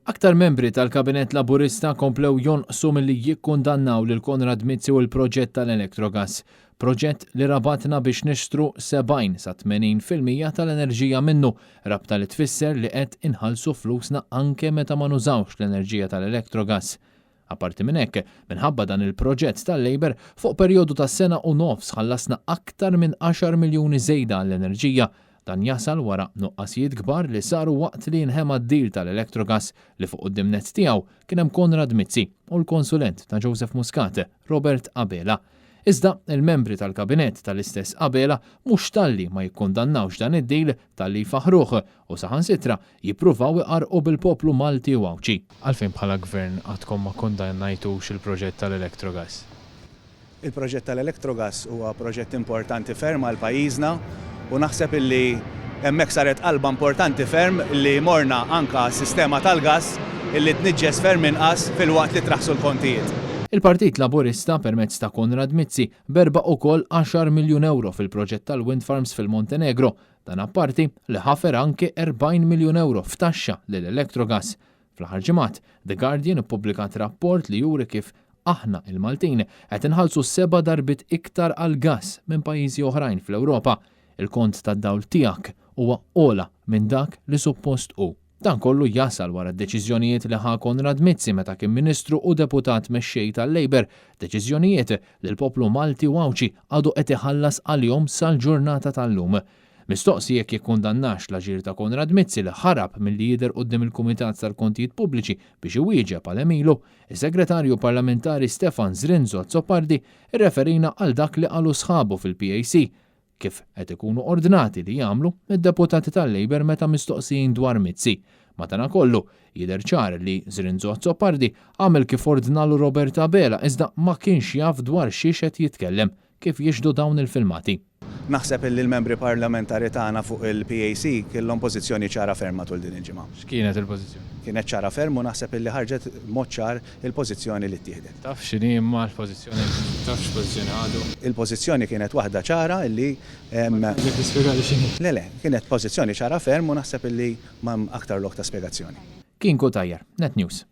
Aktar membri tal-Kabinett Laburista komplew jonqsu milli jikkundannaw lil Konrad Mizzi u l-proġett tal-Electrogas. Proġett li rabatna biex nixtru 70 sa 80% tal-enerġija minnu, rabta li tfisser li qed inħallsu flusna anke meta ma nużawx l-enerġija tal-Electrogas. Apparti minn hekk, minħabba dan il-proġett tal-Labour, fuq perjodu ta' sena u nofs ħallasna aktar minn għaxar miljuni żejda għall-enerġija. Dan jasal wara nuqqasijiet kbar li saru waqt li nħema d-deal tal-Electrogas li fuq quddiem nett tiegħu kien hemm Konrad Mizzi u l-konsulent ta' Joseph Muscat, Robert Abela. Iżda, il-membri tal-Kabinett tal-istess Abela mhux talli ma jikkundannawx dan id-deal talli jfaħħruh u saħansitra jippruvaw iqarrqu bil-poplu Malti u Għawdxi. Għalfejn bħala Gvern għadkom ma kkundannajtux il-proġett tal-Electrogas? Il-proġett tal-Electrogas huwa proġett importanti ferm għal pajjiżna u naħseb illi hemmhekk saret qalba importanti ferm li morna anke għas-sistema tal-gass illi tniġġes ferm inqas filwaqt li traħħsu l-kontijiet. Il-Partit Laburista, permezz ta' Konrad Mizzi, berbaq ukoll għaxar miljun ewro fil-proġett tal-wind farms fil-Montenegro. Dan apparti li ħafer anke 40 miljun ewro f'taxxa lil Electrogas. Fl-aħħar ġimgħat, The Guardian ippubblikat rapport li juri kif aħna il-Maltin qed inħallsu seba' darbiet iktar għall-gass minn pajjiżi oħrajn fl-Ewropa. Il-kont tad-dawl tiegħek huwa ogħla minn dak li suppost hu. Dan kollu jasal wara d-deċiżjonijiet li ħa Konrad Mizzi meta kien Ministru u Deputat Mexxej tal-Labour, deċiżjonijiet li l-poplu Malti u Għawdxi għadu qed iħallas għalihom sal-ġurnata tal-lum. Mistoqsi jekk jikkundannax l-aġir ta' Konrad Mizzi li ħarab milli jidher quddiem il-Kumitat tal-Kontijiet Pubbliċi biex iwieġeb għal għemilu, is-Segretarju Parlamentari Stefan Zrinzo Azzopardi rreferina għal dak li qalu sħabu fil-PAC, kif qed ikunu ordnati li jagħmlu d-deputati tal-Labour meta mistoqsijin dwar Mizzi. Madanakollu, jidher ċar li Zrinzo Azzopardi għamel kif ordnalu Robert Abela iżda ma kienx jaf dwar xiex qed jitkellem, kif jixhdu dawn il-filmati. Naħseb illi l-membri parlamentari tagħna fuq il-PAC kellhom pożizzjoni ċara ferm matul din il-ġimgħa. X'kienet il-pożizzjoni? Kienet ċara ferm u naħseb illi ħarġet b'mod ċar il-pożizzjoni li ttieħdet. Taf x'inhi imma l-pożizzjoni? Taf x'pożizzjoni ħadu? Il-pożizzjoni kienet waħda ċara illi. Għandek tispjegali x'inhi. Le, le, kienet pożizzjoni ċara ferm u naħseb illi m'hemm aktar lok ta' spjegazzjoni. Kien Cutajar, Net News.